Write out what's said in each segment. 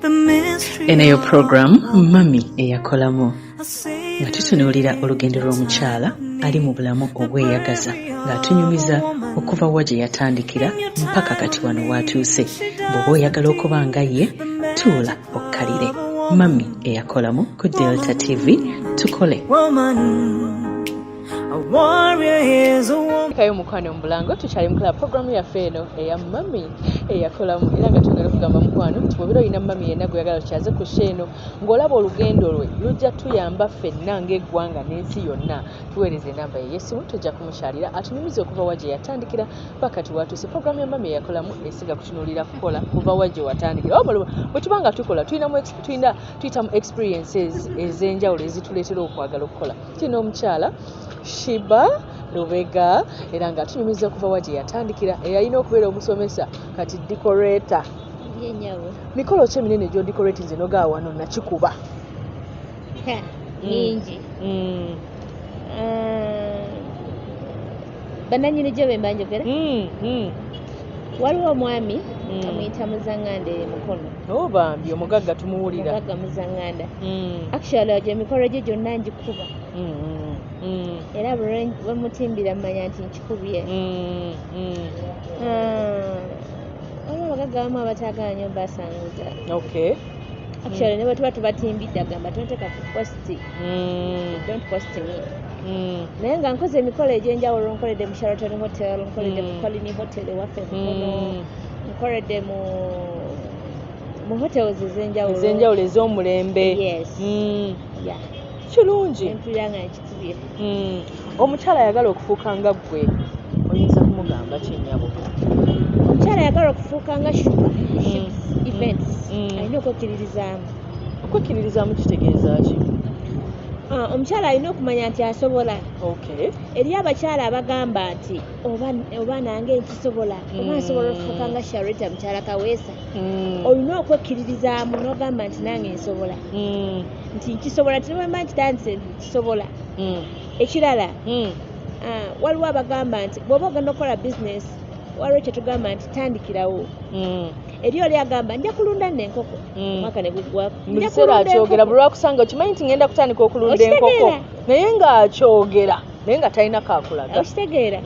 Eno eyo program Mami Eyakolamu, nga tutunuulira olugendo lw'omukyala ali mu bulamu obweyagaza, ng'atunyumiza okuva wa gye yatandikira mpaka kati wano w'atuuse. Bw'oba oyagala okuba nga ye, tuula okkalire Mami Eyakolamu ku Delta TV. Tukole. Kayo mukwano mubulango, tukyali mukola programu yaffe eno eya Mami Eyakolamu, era nga twongera okugamba mukwano nti bw'obeera olina mami yenna gweyagala tukyaze ku show eno, ng'olaba olugendo lwe lujja tuyamba ffenna ng'eggwanga n'ensi yonna, tuweereza enamba ye y'essimu, tujja kumukyalira atunyumize okuva wa gye yatandikira paka tiwatuuse. Programu ya Mami Eyakolamu esinga kutunuulira kukola kuva wa gye watandikira. Oba bwe tuba nga tukola tulina tuyita mu experiences ez'enjawulo ezituleetera okwagala okukola. Tulina omukyala Shiba Lubega, era nga atunyumiza okuva wa gye yatandikira. Eyalina okubeera omusomesa, kati decorator. Mikolo ki eminene gy'odecorate nze nogaa wano nakikuba? Mingi. Bannannyini gyo be mba njogera. Waliwo omwami amuyita Muzaŋŋanda e Mukono. Oh, bambi omugagga tumuwulira. Omugagga Muzaŋŋanda. Actually gye emikolo gye gyonna ngikuba, era bwe mutimbira mmanya nti nkikubye. Waliwo abagagga abamu abataagala nnyo basanguza. Actually ne bwe tuba tubatimbidde agamba, "Tonteeka ku post, don't post me." Naye nga nkoze emikolo egy'enjawulo. Nkoledde mu Sheraton Hotel, nkoledde mu Colony Hotel ewaffe Mukono, nkoledde mu hotels ez'enjawulo. Ez'enjawulo, ez'omulembe. Yes. Yeah. Kirungi. Empulira nga nkikubye. Omukyala ayagala okufuuka nga ggwe, oyinza kumugamba kinnyabo? Omukyala ayagala okufuuka nga Shuba Ships Events alina okwekkiririzaamu. Okwekkiririzaamu kitegeeza ki? Ah, omukyala alina okumanya nti asobola. Eri abakyala abagamba nti oba nange nkisobola, oba nsobola okufuuka nga Sharita mukyala Kaweesa, olina okwekkiririzaamu n'ogamba nti nange nsobola, nti nkisobola, nti newemba nkitandise nkisobola. Ekirala, waliwo abagamba nti bw'oba ogenda okukola bizinesi, waliwo kyetugamba nti tandikirawo. Eri oli agamba, "Nja kulunda nno enkoko," omwaka ne guggwako. Mu biseera akyogera buli lwakusanga, okimanyi nti ngenda kutandika okulunda enkoko. Okitegeera? Naye ng'akyogera, naye nga talina kakulaga. Okitegeera?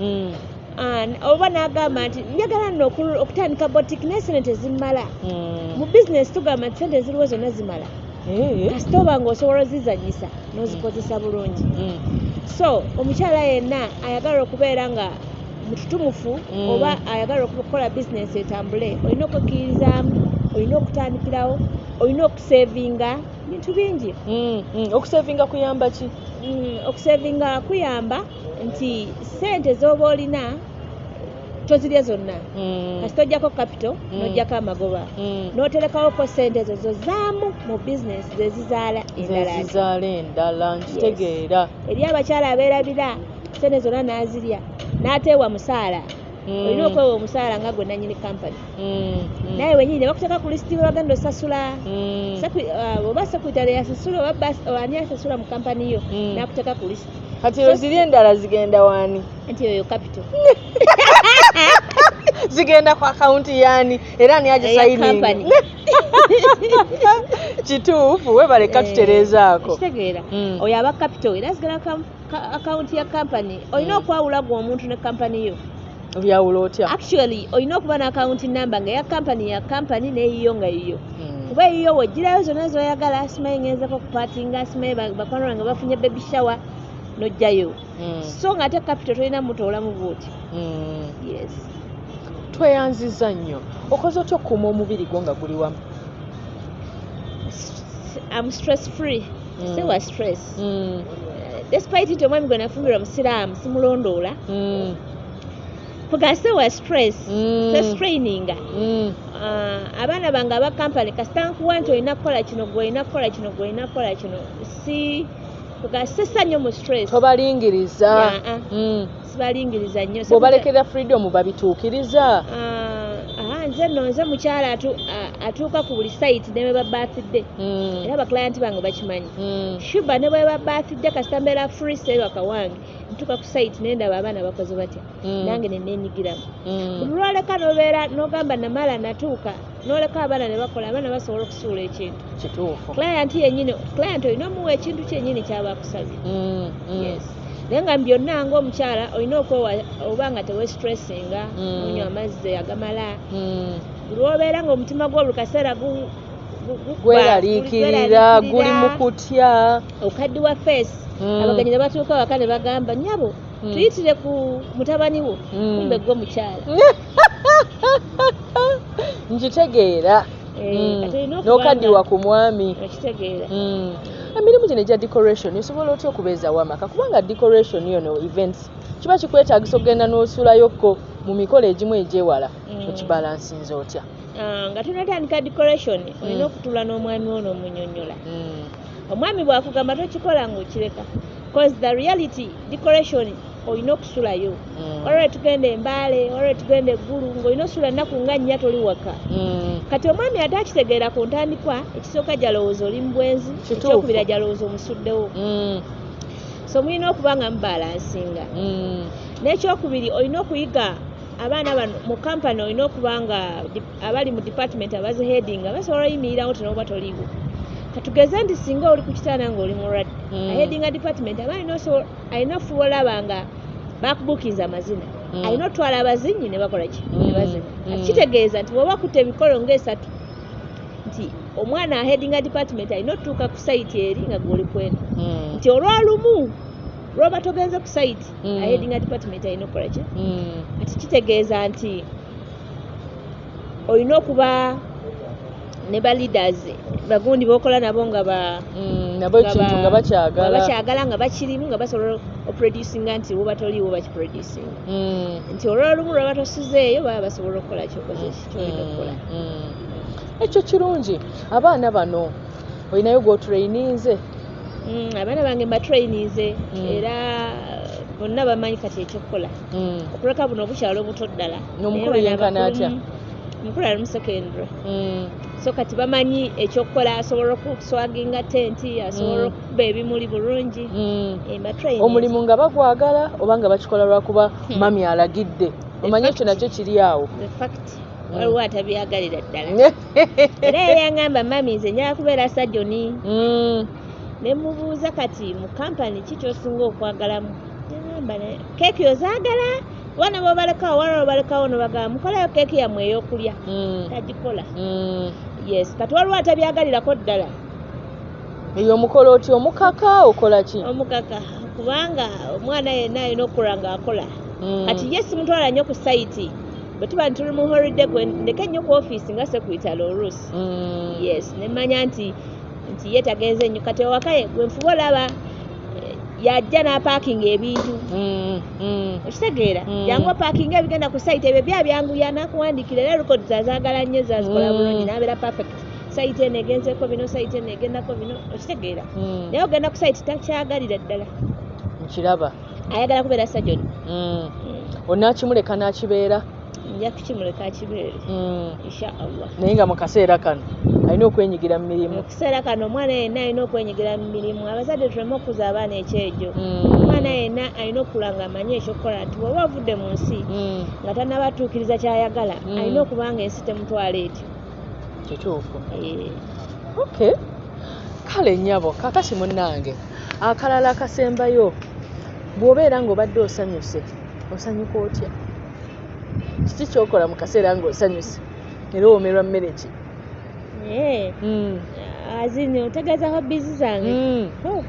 Oba n'agamba nti njagala nno okutandika boutique, naye sente tezimmala. Mu bizinesi tugamba nti sente eziriwo zonna zimala, kasita oba ng'osobola ozizanyisa n'ozikozesa bulungi. So omukyala yenna ayagala okubeera nga mututumufu oba ayagala okukola bizinesi etambule, olina okwekkirizaamu, olina okutandikirawo, olina okusevinga bintu bingi. Okusevinga kuyamba ki? Okusevinga kuyamba nti sente z'oba olina tozirya zonna. Kasita ojjako capital, n'ojjako amagoba, n'oterekawoko sente ezo zozaamu mu bizinesi, zezizaala endala. Zezizaala endala, nkitegeera. Eri abakyala abeerabira sente zonna n'azirya n'ateewa musaala, olina okwewa omusaala nga gwe nanyini kampani. Naye wenyini ne bakuteeka ku lisiti bagenda osasula. Oba secretary yasasula oba ani asasula mu kampani yo, n'akuteeka ku lisiti. Kati ezo ziri endala zigenda waani? Nti oyo capital. Zigenda ku akawunti yaani, era ani Eya agisayininga? Company. Kituufu, webaleka tutereezaako. Kitegeera? Oyo aba capital, era zigala akawunti ya kampani. Olina okwawula gwe omuntu ne kampani yo. Obyawula otya? Actually olina okuba n'akawunti namba nga eya kampani ya kampani, n'eyiyo nga yiyo, kuba eyiyo wogirayo zonna zoyagala. Simanyi ngenzeko kupatinga, simanyi bakwano bange bafunye baby shower, n'ojjayo. So nga ate capital tolina mutoolamu bwoti. Yes. Tweyanziza nnyo. Okoze otya okukuuma omubiri gwo nga guli wamu? I'm stress free. Sewa stress. Despite nti omwami gwe nafumbirwa musiraamu, simulondoola, kuga sewa stress. Sestraininga. Abaana bange aba kampani, kasita nkuwa nti olina kukola kino, gwe olina kukola kino, gwe olina kukola kino, si kuga sessa nnyo mu stress. Tobalingiriza. Yeah. Sibalingiriza nnyo. Bw'obalekera freedom, babituukiriza? Aha, nze Nze nno nze mukyala atuuka ku buli site ne bwe ba birthday. Era abaclient bange bakimanyi. Shuba ne bwe ba birthday, kasita mbeera free, seebaka wange, ntuuka ku site ne ndaba abaana bakoze batya. Nange ne neenyigiramu. Buli lwoleka n'obeera n'ogamba namala natuuka, n'oleka abaana ne bakola, abaana basobola okusuula ekintu. Kituufu. Client yennyini, client olina omuwa ekintu kyennyini kyaba akusabye. Yes, naye nga byonna ng'omukyala olina okwewa oba nga tewestressinga, onywa amazzi agamala. Buli lwobeera ng'omutima gwo buli kaseera Gweraliikirira, guli mu kutya. Okaddiwa face. Abagenyi ne batuuka waka ne bagamba, "Nnyabo, tuyitire ku mutabani wo." Kumbe gwe mukyala. Nkitegeera. Eh, kati olina okuba N'okaddiwa ku mwami. Okitegeera. Emirimu gino egya decoration osobola otya okubeezawo amaka? Kubanga decoration yono, events, kiba kikwetaagisa okugenda n'osulayokko mu mikolo egimu egyewala. Okibalansinza otya? Ah, nga tonatandika decoration, olina okutuula n'omwami wo n'omunyonnyola. Omwami bw'akugamba tokikola, ng'okireka, cause the reality, decoration olina okusulayo. Waliwo tugenda Embaale, waliwo tugenda Eggulu, ng'olina osula ennaku nga 4 toli waka. Kati omwami ate akitegeera ku ntandikwa, ekisooka jalowooza oli mu bwenzi. Ekyokubiri ajalowooza omusuddewo. So mulina okuba nga mubalansinga. N'ekyokubiri, olina okuyiga abaana bano mu kampani, olina okuba nga abali mu department abaziheadinga basobola oyimirirawo tenoba toliiwo. Katugeze nti singa oli ku kitanda ng'oli mulwadde, aheadinga department aba alina alina ofuba olaba nga bakubuukinza amazina. Alina otwala abazinyi ne bakola ki? Ne bazina. Kati kitegeeza nti bw'oba kutta emikolo ng'esatu, nti omwana aheadinga department alina otutuuka ku site eri nga gw'oli kweno, nti olwalumu lwoba togenze ku site, aheadinga department alina okukola ki? Kati kitegeeza nti olina okuba ne ba leaders bagundi bokola nabo nga ba Nabo ekintu nga bakyagala. Nga bakyagala, nga bakirimu, nga basobola oproducinga, nti woba toliiwo bakiproducinga, nti olwolumu lwaba tosuzeeyo baba basobola okukola kyokoze kyolina okukola. Ekyo kirungi. Abaana bano olinayo gw'otraininze? Abaana bange mbatraininze. Era bonna bamanyi kati ekyokukola, okuleka buno obukyalo obuto ddala. N'omukulu Naye bano yenkana atya? Omukulu ali mu secondary. So kati bamanyi ekyokukola, asobola okuswaginga tenti, asobola okukuba ebimuli bulungi. Eh, mbatraininze. Omulimu nga bagwagala oba nga bakikola lwakuba mami alagidde? Omanyi ekyo nakyo kiri awo. The fact, waliwo atabyagalira ddala, era yaŋŋamba, "Mami, nze njala kubeera surgeon." Ne mubuuza, "Kati mu kampani ki kyosinga okwagalamu?" Neŋŋamba, "Keeki ozaagala?" Abaana bobalekawo, waliwo balekawo nobagamba, "Mukolayo keeki yammwe ey'okulya." Tagikola. Yes, kati waliwo atabyagalirako ddala. Eyo omukola otya? Omukaka okola ki? Omukaka, kubanga omwana yenna alina okukula ng'akola. Kati ye simutwala nnyo ku site. Bwe tuba ntuli mu holiday, gwe ndeke nnyo ku ofiisi nga secretary oluusi. Yes, nemanya nti ye tagenze nnyo. Kati ewaka ye gwe nfuba olaba, yajja n'apaakinga ebintu. Okitegeera? Jangu opaakinga ebigenda ku site, ebyo byabyanguya n'akuwandiikira, era records azaagala nnyo, zazikola bulungi, n'abeera perfect. Site eno egenzeeko bino, site eno egendako bino, okitegeera? Naye ogenda ku site takyagalira ddala. Nkiraba. Ayagala kubeera surgeon. Onaakimuleka n'akibeera? Nja kukimuleka akibeere, insha Allah. Naye nga mu kaseera kano alina okwenyigira mu mirimu. Mu kiseera kano omwana yenna alina okwenyigira mu mirimu. Abazadde tuleme okukuza abaana ekyejo. Omwana yenna alina okukula ng'amanyi ekyokukola, nti bw'oba ovudde mu nsi nga tannabatuukiriza ky'ayagala, alina okuba nga ensi temutwala etyo. Kituufu. Eh. Okay, kale nnyabo, kakati munnange, akalala akasembayo, bw'obeera ng'obadde osanyuse, osanyuka otya? Kiki kyokola mu kaseera ng'osanyuse, era owoomerwa mmere ki? Naye azini otegeeza hobbies zange? Oh,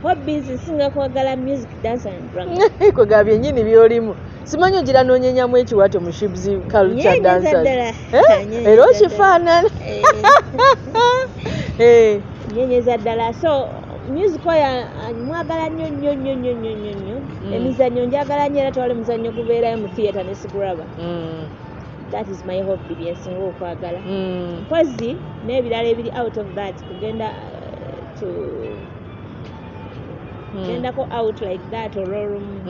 hobbies nsinga kwagala music, dance and drama. Kwegaba byennyini by'olimu. Simanyi ogira noonyenyamu ekiwato mu Shibs Culture Nyenyeza Dancers. ddala. Eh? Nyenyeza Era ddala. okifaanana. Eh, Eh. nyenyeza ddala. So music oyo mwagala nnyo nnyo nnyo nnyo nnyo nnyo nnyo. Emizannyo njagala nnyo, era twali muzannyo gubeerayo mu theatre ne sigulaba. That is my hobby, byensinga okwagala. Mpozi n'ebirala ebiri out of that, kugenda to gendako out like that olwolumu.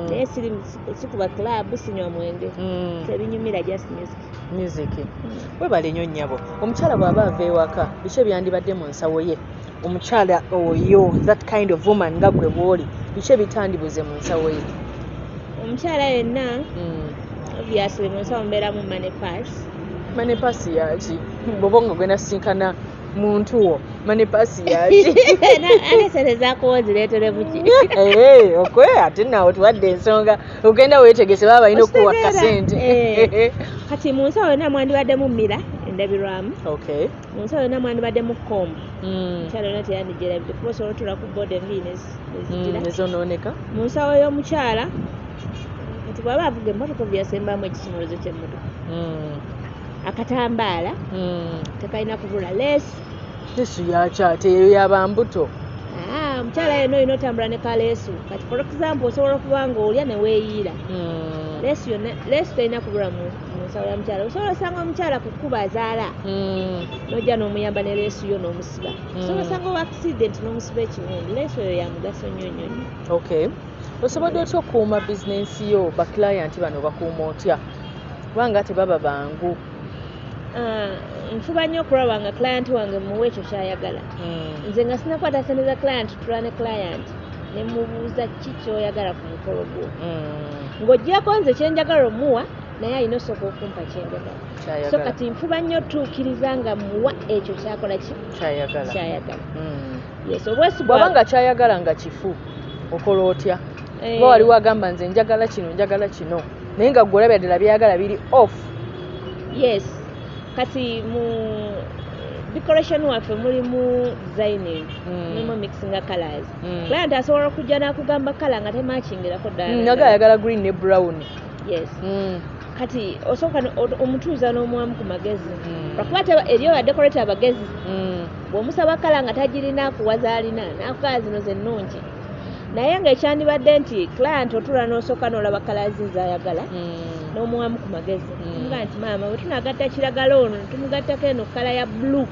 Naye siri sikuba club, sinywa mwenge. Tebinyumira, just music. Music. Webale nnyo nnyabo. Omukyala bw'aba ava ewaka, biki ebyandibadde mu nsawo ye? Omukyala oyo, that kind of woman nga gwe bw'oli, biki ebitandibuze mu nsawo ye? Omukyala yenna, obviously mu nsawo mbeeramu money purse. Money purse yaki? Bw'oba nga ogenda sisinkana muntu wo, money purse yaki? Ate sente zakuwa ozireetere buki? Eh, okwe ate naawe tuwadde ensonga, ogenda weetegese, baba balina okukuwa Okitegeera? kasente. Eh. Kati mu nsawo yonna mwandibaddemu mirror, endabirwamu. Mu nsawo yonna mwandibaddemu comb. Omukyala yonna teyandigyerabidde, kuba osobola otuula ku boda enviiri nezigira. Nezonooneka. Mu nsawo y'omukyala, kati bw'aba avuga emmotoka, obviously mbaamu ekisumuluzo ky'emmotoka, akatambaala tekalina kubula, leesu. Leesu yaki ate? Eyo yaba mbuto. Ah, omukyala yenna olina otambula ne kaleesu. Kati for example, osobola okuba nga olya ne weeyiira. Leesu yonna, leesu terina kubula mu nsawo ya mukyala. Osobola osanga omukyala ku kkuba azaala, n'ojja n'omuyamba ne leesu yo n'omusiba. Osobola osanga owa accident n'omusiba ekiwundu. Leesu eyo ya mugaso nnyo nnyo nnyo. Okay, osobodde otya okukuuma bizinensi yo? Baclient bano bakuuma otya, kubanga tebaba bangu? Ah, nfuba nnyo okulaba nga client wange muwa ekyo kyayagala. Nze nga sinakwata sente za client, tula ne client ne mubuuza ki kyoyagala ku mukolo gwo. Ng'oggyako nze kyenjagala omuwa, naye alina osooka okumpa kyenjagala. So Kyayagala. kati nfuba nnyo otuukiriza nga muwa ekyo kyakola ki? Kyayagala. Kyayagala. Yes, obwesigwa. Bw'aba nga kyayagala nga kifu, okola otya? Eh, Kuba waliwo agamba, "Nze njagala kino, njagala kino," naye nga gwe olabya ddala byayagala biri off. Yes, kati mu decoration waffe mulimu designing, mulimu mixinga colors. Client asobola okujja n'akugamba color nga temackingirako ddala. Naga ayagala green ne brown. Yes. Kati osooka omutuuza n'omuwamu ku magezi, lwakuba eriyo badecorator abagezi. Bw'omusaba color nga tagirina, akuwa z'alina, n'akugaa zino zennungi, naye ng'ekyandibadde nti client otuula n'osooka n'olaba colors z'ayagala, n'omuwamu ku magezi. Mugaa nti, "Maama, bwe tunagatta kiragala ono ne tumugattako eno color ya blue,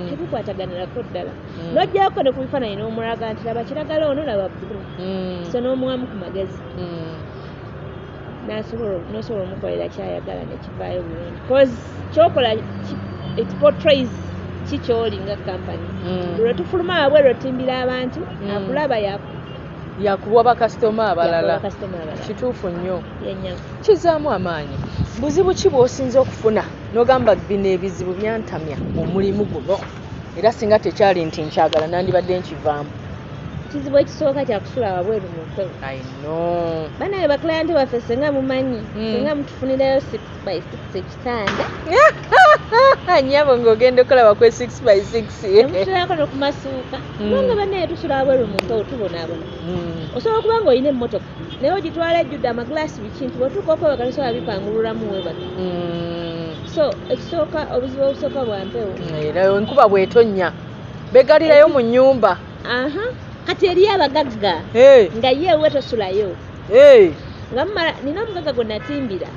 tebikwataganirako ddala." N'oggyako ne ku bifaananyi n'omulaga nti, "Laba kiragala ono, laba blue." So n'omuwamu ku magezi, n'osobola omukolera kyayagala nekivaayo bulungi, cause kyokola it portrays ki kyoli nga company. Lwe tufuluma wabweru otimbira abantu, akulaba yakuwa bakasitoma abalala. Bakasitoma abalala. Kituufu nnyo. Yennyama. Kizaamu amaanyi. Buzibu ki bw'osinza okufuna n'ogamba, "Bino ebizibu byantamya omulimu guno, era singa tekyali nti nkyagala nandibadde nkivaamu"? Kizibu ekisooka kyakusula wabweru mu mpewo. I know. Banaye baclient baffe, senga mumanyi, senga mutufunirayo 6 by 6 ekitanda. Nyabo, ng'ogenda okulaba ku 6 by 6. Nemututerako nokumasuuka. Kubanga bannaye tusula wabweru mu mpewo, tubonaabona. Osobola okuba nga olina emmotoka naye ogitwala ejjudde amagulaasi, biki, nti bw'otuuka okwebaka tosobola bipangululamu webaka. So ekisooka, obuzibu obusooka bwa mpewo. Era enkuba bw'etonnya begalirayo mu nnyumba. Aha, kati eriyo abagagga Hey, nga ye ewe tosulayo. Hey. Nga mumala, nina omugagga gwe natimbira,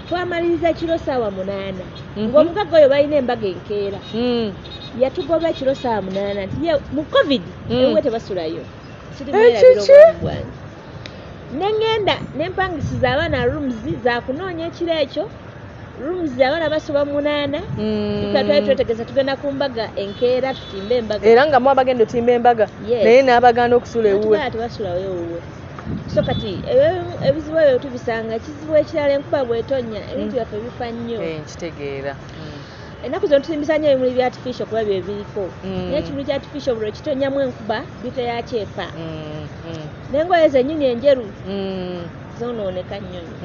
twamaliriza kiro saawa 8. Ng'omugagga oyo balina embaga enkeera. Yatugoba ekiro saawa 8 nti ye mu COVID ewuwe tebasulayo. Sirimwerabira Ekiki? obulamu bwange. Ne ŋŋenda ne mpangisiza abaana rooms zakunoonya ekiro ekyo. Rooms abaana basoba 8. Twali twetegesa tugenda ku mbaga enkeera, tutimbe embaga. Era nga mu abagenda otimba embaga, Yes. naye n'abagaana okusula ewuwe. Natugala tebasulawo ewuwe. So kati ebizibu ebyo tubisanga. Ekizibu ekirala, enkuba bw'etonnya ebintu byaffe bifa nnyo. Eh, nkitegeera. Ennaku zino tusimbisa nnyo ebimuli bya artificial kuba bye biriko. Naye ekimuli kya artificial buli lwekitonyamu enkuba, bite yakyefa. N'engoye zennyini enjeru zonooneka nnyo nnyo.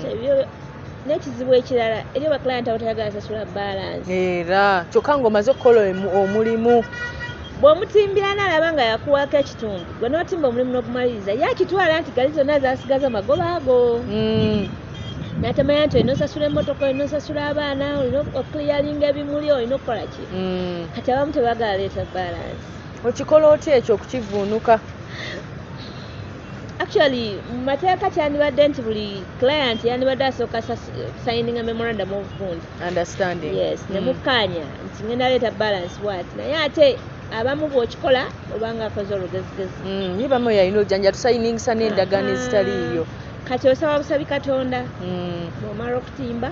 So ebyo n'ekizibu ekirala, eriyo baclient abatayagala sasula balance. Era kyokka ng'omaze okukola omulimu. Bw'omutimbira n'alaba nga yakuwaako ekitundu, gwe n'otimba omulimu n'ogumaliriza, ye akitwala nti gali zonna zasigaza magoba ago. N'atamanya nti olina osasula emmotoka, olina osasula abaana, olina okuclearinga ebimuli, olina okukola ki. Kati abamu tebagala leeta balance. Okikola otya ekyo okukivuunuka? Actually, mu mateeka kyandibadde nti buli client yandibadde asooka signinga memorandum of bond. Understanding. Yes, ne mukkaanya nti ngenda leeta balance bwati, naye ate abamu bw'okikola obanga akoze olugezigezi. Ye bamu yalina ojjanja tusayiningisa n'endagaano Aha. ezitaliiyo. Kati osaba busabi Katonda. Bw'omala okutimba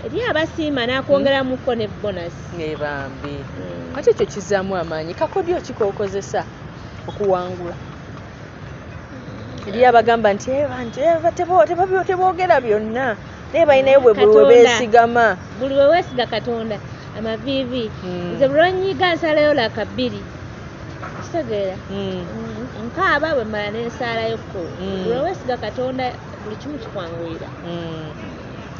Eri abasiima n'akwongeramuko ne bonus. Ne bambi. Ate ekyo kizzaamu amaanyi. Kakodyo ki k'okozesa okuwangula? Eri abagamba nti "Eh, bantu teboogera byonna, naye balinayo bwe bwe Katonda. beesigama." Buli we weesiga Katonda, amaviivi. Nze buli lwonyiga nsalayo laka 2, kitegeera? Nkaaba, bwe mmala nensalayoko. Buli lwe weesiga Katonda, buli kimu kikwanguyira.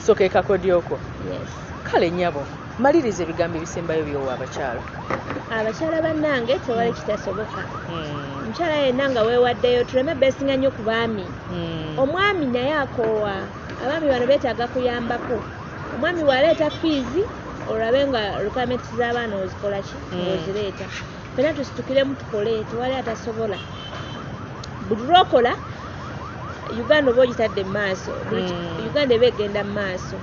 So ke kakodyo ko? Yes. Kale nnyabo, maliriza ebigambo ebisembayo by'owa abakyala. Abakyala bannange, tewali kitasoboka. Omukyala yenna nga weewaddeyo, tuleme beesinga nnyo ku baami. Omwami naye akoowa. Abaami bano beetaaga kuyambako. Omwami bw'aleeta fiizi, olabe nga requirements z'abaana ozikola ki? Ng'ozireeta. Ffenna tusitukiremu tukole, tewali atasobola. Buli lwokola, Uganda oba ogitadde mu maaso. Uganda eba egenda mu maaso.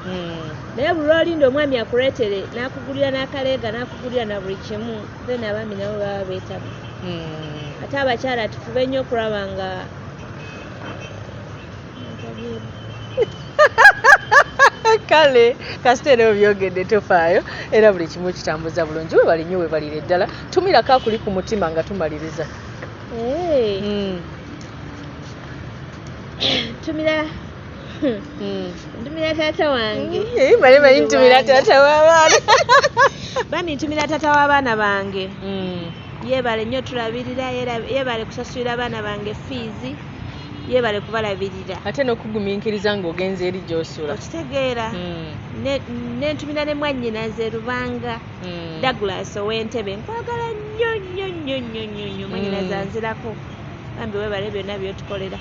Naye buli lwolinda omwami akuleetere n'akugulira n'akaleega n'akugulira na buli kimu, then abaami nabo baba beetabu. Ate abakyala tufube nnyo okulaba nga Kale kasita era obyogedde, tofaayo, era buli kimu kitambuza bulungi. Webali nnyo, webalire ddala. Tumirako akuli ku mutima nga tumaliriza. Hey. Ntumira ntumira taata wange. Eh, male manyi ntumira taata w'abaana. Bambi, ntumira taata w'abaana bange. Yeebale nnyo tulabirira, yeebale kusasulira abaana bange fiizi, yeebale kubalabirira. Ate n'okugumiikiriza ng'ogenze eri gy'osula. Okitegeera? Nentumira ne mwannyinaze Lubanga Douglas ow'Entebe. Nkwagala nnyo nnyo nnyo nnyo nnyo nnyo, mwannyinaze. Anzirako. Bambi weebale byonna byotukolera.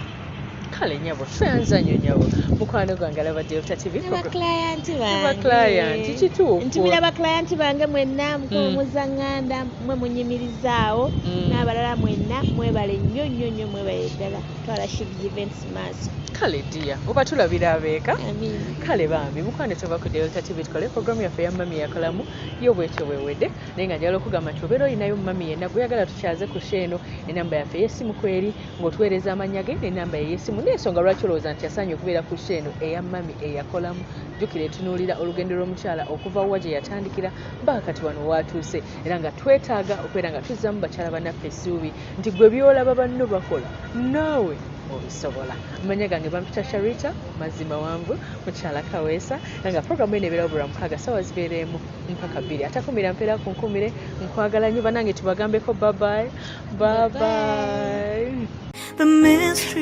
Kale nyabo, tweyanza nnyo nyabo, mukwano gwange alaba Delta TV. Ne baclients bange. Baclients, kituufu. Ntumira baclients bange mwenna, mukulu Muzaŋŋanda, mwe munyimirizaawo, n'abalala mwenna mwebale nnyo nnyo nnyo, mwebale ddala. Twala Shigs Events maaso. Kale dear, oba tulabira abeeka. Amin. Kale bambi mukwano, tuva ku Delta TV, tukole programu yaffe ya Mami Yakolamu yo bwetyo bwewedde. Naye nga njagala okugamba nti obeera olinayo mami yenna gweyagala tukyaze ku show eno, enamba yaffe ey'essimu kweri, ng'otuweereza amannya ge n'enamba ye ey'essimu n'ensonga lwaki olowooza nti asaanye okubeera ku show eno eya Mami Eyakolamu. Jjukira, etunuulira olugendo lw'omukyala okuva wa gye yatandikira mpaka kati wano waatuuse, era nga twetaaga okubeera nga tuzzamu bakyala bannaffe essuubi nti gwe by'olaba banno bakola, naawe obisobola. Amanya gange bampita Sharita Mazima Wanvu, mukyala Kaweesa, era nga programu eno ebeerawo buli Lwamukaaga, sawa zibeera 1 mpaka 2. Atakumira mpeera ku nkumire. Nkwagala nnyo banange, tubagambeko babayi babayi.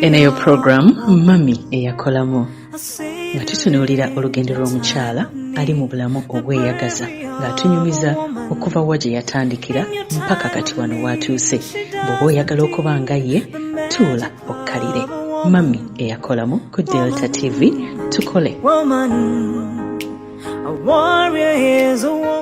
Eno eyo program Mami Eyakolamu, nga tutunuulira olugendo lw'omukyala ali mu bulamu obweyagaza, ng'atunyumiza okuva wa gye yatandikira mpaka kati wano waatuuse. Bw'oba oyagala okuba nga ye, tuula okkalire Mami Eyakolamu ku Delta TV. Tukole. Woman, a warrior is a woman.